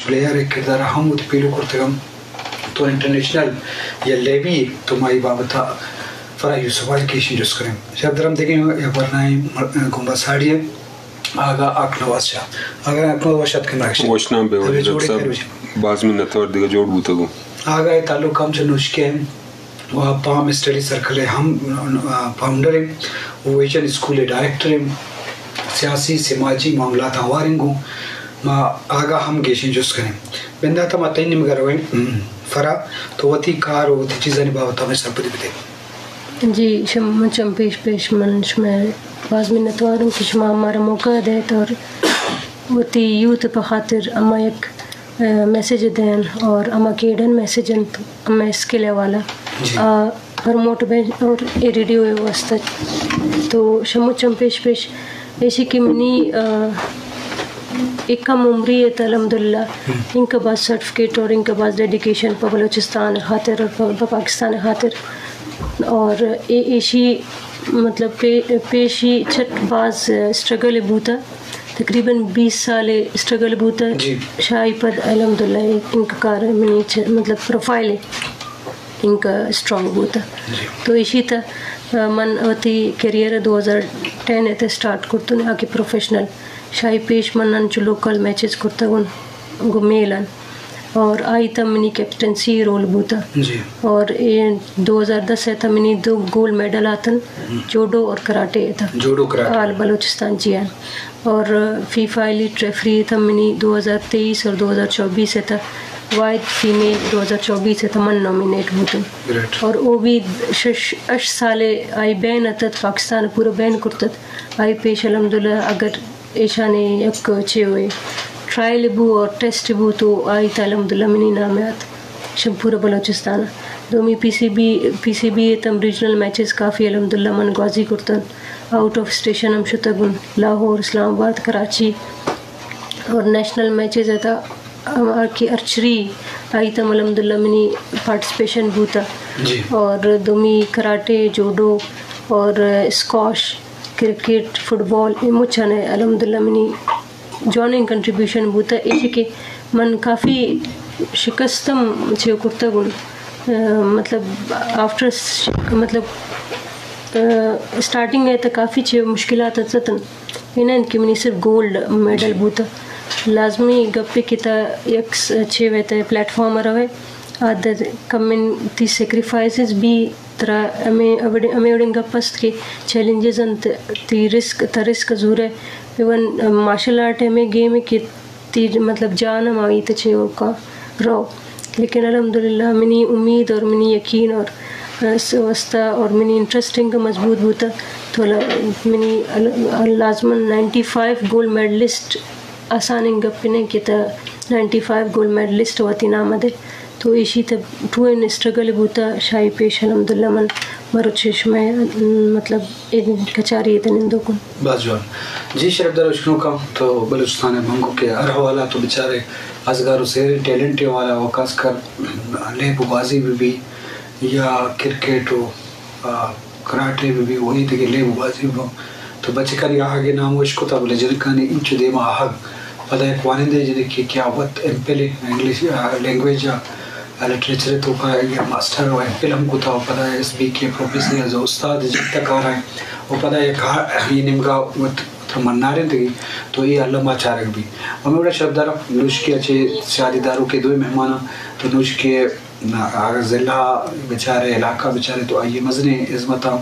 پلیئر ءِ کردار ءَ ہم وتی پیلو کرتگ ہم تو انٹرنیشنل یا لیبی تو ما اے بابت ءَ فرح یوسف ءَ گیشیں جست کنیں۔ شرپ در ہم دگہ یک ورنائیں گمبا ساڑی ءَ آغا آک نواز شاہ۔ آغا آک نواز شاہ اتکگ مراگش ءَ۔ وشنام بہ وش ڈاکٹر صاحب، باز منتوار دگہ جوڑ بوتگ۔ آغا ءِ تعلق ہم چہ نوشکی ءَ و پام اسٹڈی سرکل ءِ ہم، آ، فاؤنڈر ایں و ویژن اسکول ءِ ڈائریکٹر ایں۔ سیاسی سماجی معاملات ءَ ہوار ایں گوں ما آغا ہم گیشیں جست کنیں۔ بندات ءَ ما تئی نیمگ ءَ رویں۔ فرح، تو وتی کار و وتی چیزانی بابت ءَ ہمے سرپدی بدے۔ جی، شم-، چم پیش پیش من شمئے باز منتوار اوں کہ شما ہمارا موقع دئیت اور وتی یوتھ ءِ پہ خاطر ہما یک، آ، میسج دئین اور ہما کہ ہڈن میسج انت، ہما اسکل ءِ حوالہ جی۔ آ، پروموٹ بئے اور اے ریڈیو ءِ واسطہ۔ تو شمو چم پیش پیش ایشی کہ منی، آ، ایک کم عمری ءَ تہ الحمدللہ ہم۔ انکا باز سرٹیفکیٹ اور انکا باز ڈیڈیکیشن پہ بلوچستان ءِ خاطر اور پہ، پہ پاکستان ءِ خاطر۔ اور اے-، ایشی مطلب پے-، پیشی چٹ باز اسٹرگل بوتا، تقریباً بیس سال اسٹرگل بوتا۔ جی۔ شاہی پد الحمدللہ انکا کار منی چ-، مطلب پروفائل انکا اسٹرانگ بوتا۔ جی۔ تو ایشی تا من وتی کیریئر دو ہزار ٹین ءَ تہ اسٹارٹ کرتون آ کہ پروفیشنل۔ شاہی پیش من انچو لوکل میچز کرتگون گوں میلان۔ اور آئی تہ منی کیپٹنسی رول بوتا۔ جی۔ اور اے دو ہزار دس ءَ تہ منی دو گولڈ میڈل آتن، ہم۔ جوڈو اور کراٹے ءَ تہ۔ جوڈو کراٹے۔ آل بلوچستان، جی ہاں۔ اور فیفا ایلیٹ ریفری ءَ تہ منی دو ہزار تئیس اور دو ہزار چوبیس ءَ تہ واحد فیمیل دو ہزار چوبیس ءَ تہ من نامینیٹ بوتوں۔ گریٹ۔ اور او بھی شش، اش سال آئی بین اتت، پاکستان پورا بین کرتت۔ آئی پیش الحمدللہ اگر ایشانی یک چے ہوئے ٹرائل بو اور ٹیسٹ بو تو آئی تہ الحمدللہ منی نام آت شم پورا بلوچستان۔ دومی پی سی بی، پی سی بی ءَ تم ریجنل میچز کافی الحمدللہ من گوازی کرتن۔ آؤٹ آف اسٹیشن ہم شتگون، لاہور، اسلام آباد، کراچی۔ اور نیشنل میچز ءَ تہ ہما کہ آرچری آئی تہ الحمدللہ منی پارٹیسپیشن بوتا۔ جی۔ اور دومی کراٹے، جوڈو اور اسکواش، کرکٹ، فٹبال، اے مچانے الحمدللہ منی جوانیں کنٹریبیوشن بوتا۔ ایشی کہ من کافی شکستم چیو کرتگون، آ، مطلب آفٹر ش-، مطلب، آ، اسٹارٹنگ ءَ تہ کافی چیو مشکلات اتتن۔ اے نہ انت کہ منی صرف گولڈ میڈل بوتا۔ لازمی گپے کہ تہ یک س-، چے وے تہ پلیٹ فارم ءَ روے، آ در کمن تی سیکریفائسز بھی ترا ہمے اوڑ-، ہمے وڑیں گپ است کہ چیلنجز انت، تی رسک، تہ رسک زورے۔ ایون مارشل آرٹ ہمے گیم کہ تی مطلب جان ہم آئی تہ چے اوکا رو۔ لیکن الحمدللہ منی امید اور منی یقین اور، آ، س-، واسطہ اور منی انٹرسٹ انکا مضبوط بوتا تو ل-، منی ال-، لازماً نائنٹی فائیو گولڈ میڈلسٹ آسانیں گپ نہ کہ تہ نائنٹی فائیو گولڈ میڈلسٹ وتی نام دے۔ تو ایشی تہ ٹو این اسٹرگل بوتا۔ شاہی پیش الحمدللہ من مروچی شمئے، مطلب، اے کچاری ءَ تہ نندوکوں۔ باز جوان۔ جی شرپدار اشکنوکاں، تو بلوچستان ءِ بنکوک ءِ ہر حوالہ تو بچارے، ازگار و سیریں ٹیلنٹ ءِ حوالہ و خاص کر لیب و بازی بہ بی یا کرکٹ و، آ، کراٹے بہ بی و اے دگہ لیب و بازی بہ بی، تو بچکانی آہگ ءِ نام و اشکتا، بلے جنکانی انچو دیما آہگ۔ پدا یک وانندہ جنکے کہ آ وت ایم فل انگلش، آ، لینگویج ءَ لٹریچر ءِ توکا آئی ءَ ماسٹر و ایم فل ہم کتا و پدا ایس بی کے پروفیسر ایز اے استاد جتا کارا و پدا یک ہا-، اے نیمگا وت ترا منارینتگی تو اے الما چارگ بی۔ ہمے وڑا شرپدار نوشکی ءَ چہ سیادی داروکے دوئیں مہماناں تو نوشکی ءَ اگاں ضلع بچارے، علاقہ بچارے تو آئی ءِ مزنیں ہزمتاں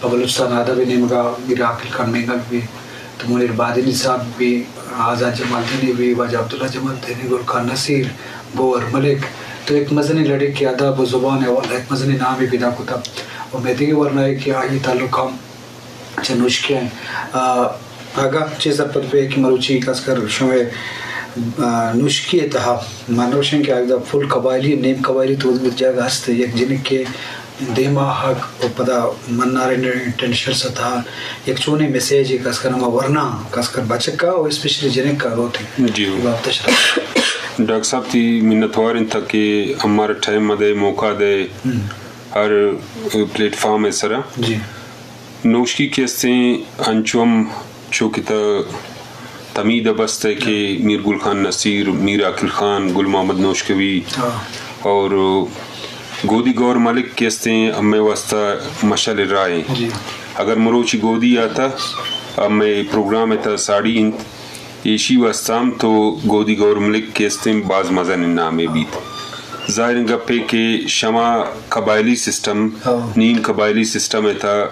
پہ بلوچستان ادب ءِ نیمگا میر عاقل خان مینگل بی، تو منیر بادینی صاحب بی، آزاد جمالدینی بی، واجہ عبداللہ جمالدینی، گل خان نصیر، گوہر ملک، تو یک مزنیں لڑے کہ ادب و زبان ءِ حوالہ یک مزنیں نامے پیدا کتا۔ و مئے دگہ ورنائے کہ آئی ءِ تعلق ہم چہ نوشکی ءَ، آ، اگاں چہ سرپد بئے کہ مروچی خاص کر شمئے، آ، نوشکی ءِ تہا من نوشیں کہ اگاں فل قبائلی، نیم قبائلی تو وتی جاگہ ہست، یک جنکے دیما حق و پدا منارینٹرنیشنل سطح یک چونیں میسج ءَ خاص کر ہما ورنا خاص کر بچکا و اسپیشلی جنکا روت۔ جی۔ اے بابت ءَ شرح۔ ڈاکٹر صاحب تی منتوار انت کہ ہمارا ٹائم دے، موقع دے، ہم۔ ہر پلیٹ فارم ءِ سرا۔ جی۔ نوشکی کہ استیں انچو ہم چو کہ تہ حمید ءَ بست ءَ کہ میر گل خان نصیر، میر عاقل خان، گل محمد نوشکوی اور گودی گور ملک کہ استیں، ہمے واسطہ مشعل راہ ایں۔ اگر مروچی گودی آتا، ہمے پروگرام ءِ تہا ساڑی انت، ایشی واسطہ ہم تو گودی گور ملک کہ استیں باز مزن نامے بیت۔ ظاہر گپے کہ شما قبائلی سسٹم، نیم قبائلی سسٹم ءِ تہا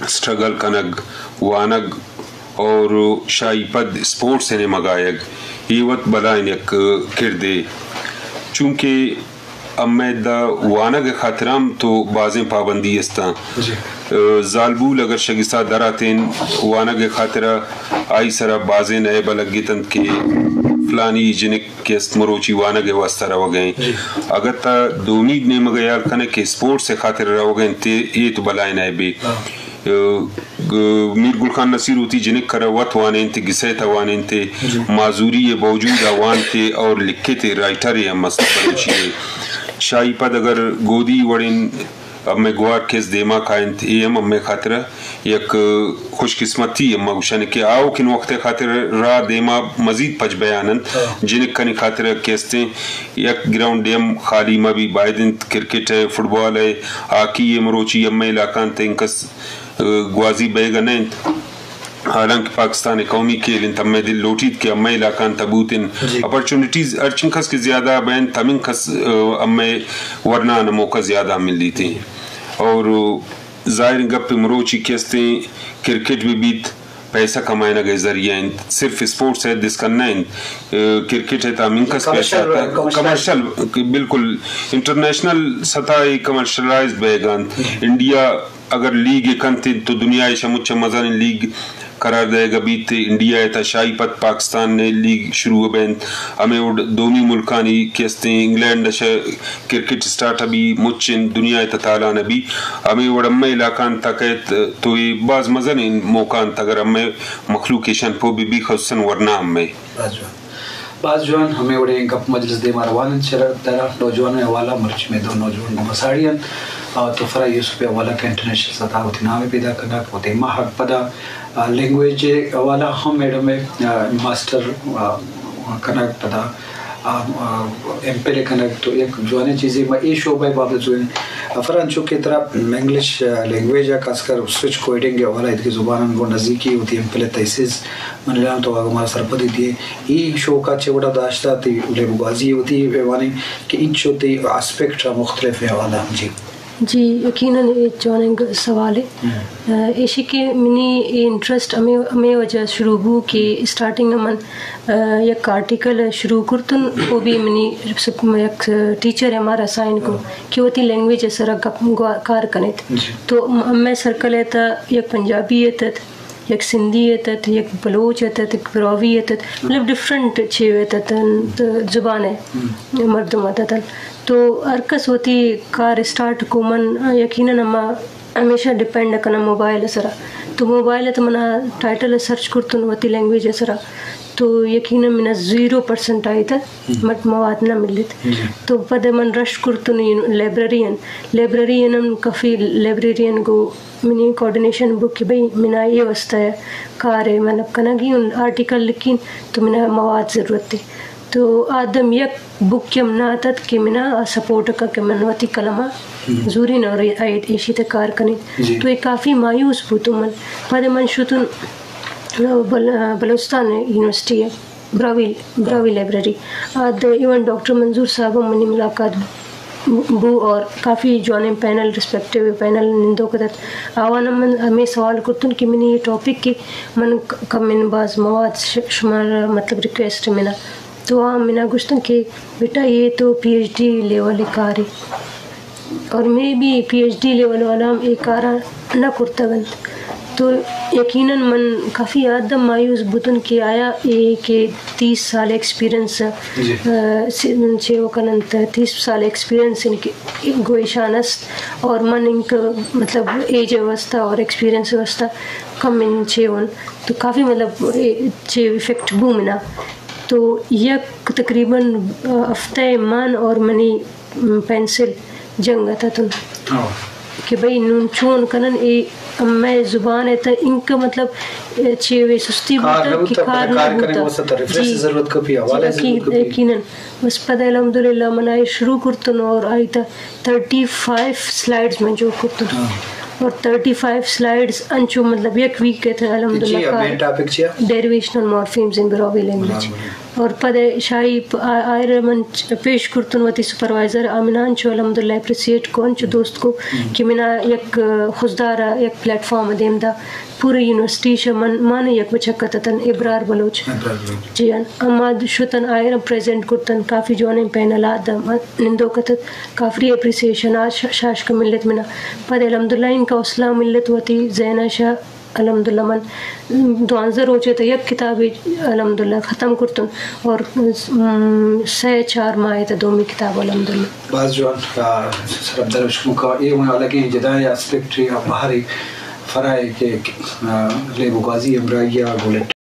اسٹرگل کنگ، وانگ اور شاہی پد اسپورٹس ءِ نیمگ ءَ آیگ، اے وت بلائیں یک کردے۔ چونکہ ہمے دا وانگ ءِ خاطر ہم تو بازیں پابندی استاں۔ زالبول اگر شگسا دراتین وانگ ءِ خاطر ءَ، آئی سرا بازیں نئیب لگت انت کہ فلانی جنک کہ است مروچی وانگ ءِ واسطہ روگ ءَ ایں۔ اگہ تا دومی نیمگ ءَ ہیال کنئے کہ اسپورٹس ءِ خاطر ءَ روگ ءَ انت، اے تو بلائیں نئیبے۔ میر گل خان نصیر وتی جنک ءَ را وت وانینت، گس ءِ تہا وانینت، معذوری ءِ باوجود ءَ وانت اور لکھت، رائٹرے ہم است بلوچی ءِ۔ شاہی پد اگر گودی وڑیں ہمے گوار کس دیما کاینت، اے ہم ہمے خاطر ءَ یک خوش قسمتی ہم ما گوشاں کہ آؤکیں وقت ءِ خاطر ءَ را دیما مزید پچ بیان انت۔ جنکانی خاطر ءَ کہ استیں یک گراؤنڈے ہم خالی مہ بی، باید انت کرکٹ ءِ، فٹبال ءِ، ہاکی ءِ مروچی ہمے علاقہ انت، انکس، ءَ، گوازی بیگ ءَ نہ انت۔ حالانکہ پاکستان ءِ قومی کھیل انت، ہمے دل لوٹیت کہ ہمے علاقہ انت بوت انت۔ اپرچونٹیز ہرچنکس کہ زیادہ بینت، ہمینکس، ءَ، ہمے ورنا ءَ موقع زیادہ ملیت انت۔ اور ظاہر گپ مروچی کہ استیں کرکٹ بہ بیت، پیسہ کمائینگ ءِ ذریعہ انت، صرف اسپورٹس ءِ دسکن نہ انت۔ ءَ، کرکٹ ءِ تہا ہمینکس پیسہ کمرشل، کمرشل، بالکل انٹرنیشنل سطح ءَ کمرشلائز بیگ ءَ انت۔ انڈیا اگر لیگ ءَ کنت تو دنیا ءِ شمچ مزنیں لیگ قرار دئیگ ءَ بیت۔ انڈیا ءِ تہا شاہی پد پاکستان ءِ لیگ شروع بینت۔ ہمے وڑ دومی ملکانی کہ استیں انگلینڈ ءَ شہ کرکٹ اسٹارٹ بی، مچ انت دنیا ءِ تہا تالان بی۔ ہمے وڑ ہمے علاقہ انت تک ات تو اے باز مزنیں موقع انت اگر ہمے مخلوق ایشان پوہ بہ بی، خصوصاً ورنا ہمے۔ باز جوان۔ باز جوان، ہمے وڑیں گپ مجلس دیما روان انت۔ چرا درا نوجوان ءِ حوالہ مرچی مئے دو نوجوان گوما ساڑی انت۔ آ، تو فرح یوسف ءِ حوالہ کہ انٹرنیشنل سطح وتی نام ءَ پیدا کنگ، وتی ماہگ پدا، آ، لینگویج ءِ حوالہ ہم میڈم ءِ، آ، ماسٹر، آ، کنگ پدا، آ، آ، ایم فل ءِ کنگ تو یک جوانیں چیزے ما اے شعبہ ءِ بابت زوریں۔ آ، فرح انچو کہ ترا انگلش، آ، لینگویج ءَ خاص کر سوئچ کوڈنگ ءِ حوالہ ءَ ادگہ زباناں گوں نزیکی وتی ایم فل ءِ تھیسز من الان تو آگہ مارا سرپدی دیئے۔ اے شوق ءَ چہ وڑا داشتہ تئی لیب گوازی ءَ وتی وانیں کہ انچو تئی آسپیکٹ ءَ مختلف حوالہ ہم جی۔ جی، یقیناً اے جوانیں گ-، سوالے۔ ہم۔ ءَ، ایشی کہ منی اے انٹرسٹ ہمے، ہمے وجہ شروع بو کہ اسٹارٹنگ ءَ من، ءَ، یک آرٹیکل شروع کرتن، او بھی منی سپ-، یک ٹیچر ءَ مارا سائن کو ہم۔ کہ وتی لینگویج ءِ سرا گپ گوا-، کار کنیت۔ جی۔ تو م-، ہمے سرکل ءِ تہا یک پنجابی ات ات، یک سندھی ات ات، یک بلوچ ات ات، یک براہوئی ات ات، مطلب ڈفرنٹ چے ات ات، انت زبان ءِ ہم۔ مردم ات ات۔ تو ہر کس وتی کار اسٹارٹ کو، من یقیناً ہما ہمیشہ ڈیپینڈ کناں موبائل ءِ سرا۔ تو موبائل ءَ تو منا ٹائٹل ءَ سرچ کرتن وتی لینگویج ءِ سرا، تو یقیناً منا زیرو پرسنٹ آئی تہ ہم۔ مٹ مواد نہ ملیت۔ جی۔ تو پد من رش کرتن یون-، لائبریرین، لائبریرین ہم کافی لائبریرین گو منی کوآرڈینیشن بو کہ بھئی منا اے واسطہ کار ءِ مطلب کنگی اوں آرٹیکل لکھین تو منا مواد ضرورت ہے۔ تو آدم یک بک ہم نہ اتت کہ منا سپورٹ کا کہ من وتی قلم ءَ ہم۔ زورین اور آئی ایشی تہ کار کنین۔ جی۔ تو اے کافی مایوس بوتوں من۔ پد من شتن بل-، بلوچستان یونیورسٹی ءَ۔ براہوئی، براہوئی لائبریری۔ آ دے ایون ڈاکٹر منظور صاحب ہم منی ملاقات بو اور کافی جوانیں پینل، ریسپیکٹیو پینل نندوک اتت۔ آوان ہم من ہمے سوال کرتن کہ منی یہ ٹاپک کہ من ک-، کمن باز مواد ش-، شمارا مطلب ریکویسٹ منا۔ تو آ منا گوشتن کہ بیٹا یہ تو پی ایچ ڈی لیول کارے۔ اور مے بی پی ایچ ڈی لیول والا ہم اے کارا نہ کرتگ انت۔ تو یقیناً من کافی حد مایوس بوتن کہ آیا اے کہ تیس سال ایکسپیرینس، جی۔ آ، س-، چے و کننت، تیس سال ایکسپیرینس ان کے گو ایشان است اور من انک مطلب ایج واسطہ اور ایکسپیرینس واسطہ کم ان چے ون تو کافی مطلب اے چے افیکٹ بو منا۔ تو یک تقریباً ہفتہ من اور منی پینسل جنگ ءَ اتن۔ ہاں۔ کہ بھئی نون چون کنن اے مئے زبان ءِ تہ انکہ مطلب چے وے سستی بوتہ کہ کار نہ بوتہ۔ جی، یقیناً۔ بس پد الحمدللہ من آئی شروع کرتن اور آئی تہ تھرٹی فائیو سلائیڈز من جوڑ کرتن۔ اور تھرٹی فائیو سلائیڈز انچو مطلب یک ویک ءِ تہ الحمدللہ کار۔ ڈیریویشنل مارفیمز ان براہوئی لینگویج۔ اور پد شاہی پ-، آ-، آئرا من چ-، پیش کرتن وتی سپروائزر آمنان چو الحمدللہ اپریسیٹ کو انچو دوست کو کہ منا یک خضدار یک پلیٹ فارم دیم دا۔ پورے یونیورسٹی شہ من، مان یک بچک اتتن ابرار بلوچ۔ جی ہاں، اما شتن آئرا پریزنٹ کرتن، کافی جوانیں پینل آ دم نندوک اتت، کافی اپریسیشن آ ش-، شاشک ملت منا۔ پد الحمدللہ انکہ حوصلہ ملت وتی ذہن شہ الحمدللہ من دوانزدہ روچے تہ یک کتابے الحمدللہ ختم کرتن اور، ام، سہ چار ماہ تہ دومی کتاب الحمدللہ۔ باز جوان، آ، سربدر شموکا اے ونا لگیں جدائیں اسپیکٹ یا بہرے فرائے کہ، آ، لیبو غازی ہمراہی آ گولٹ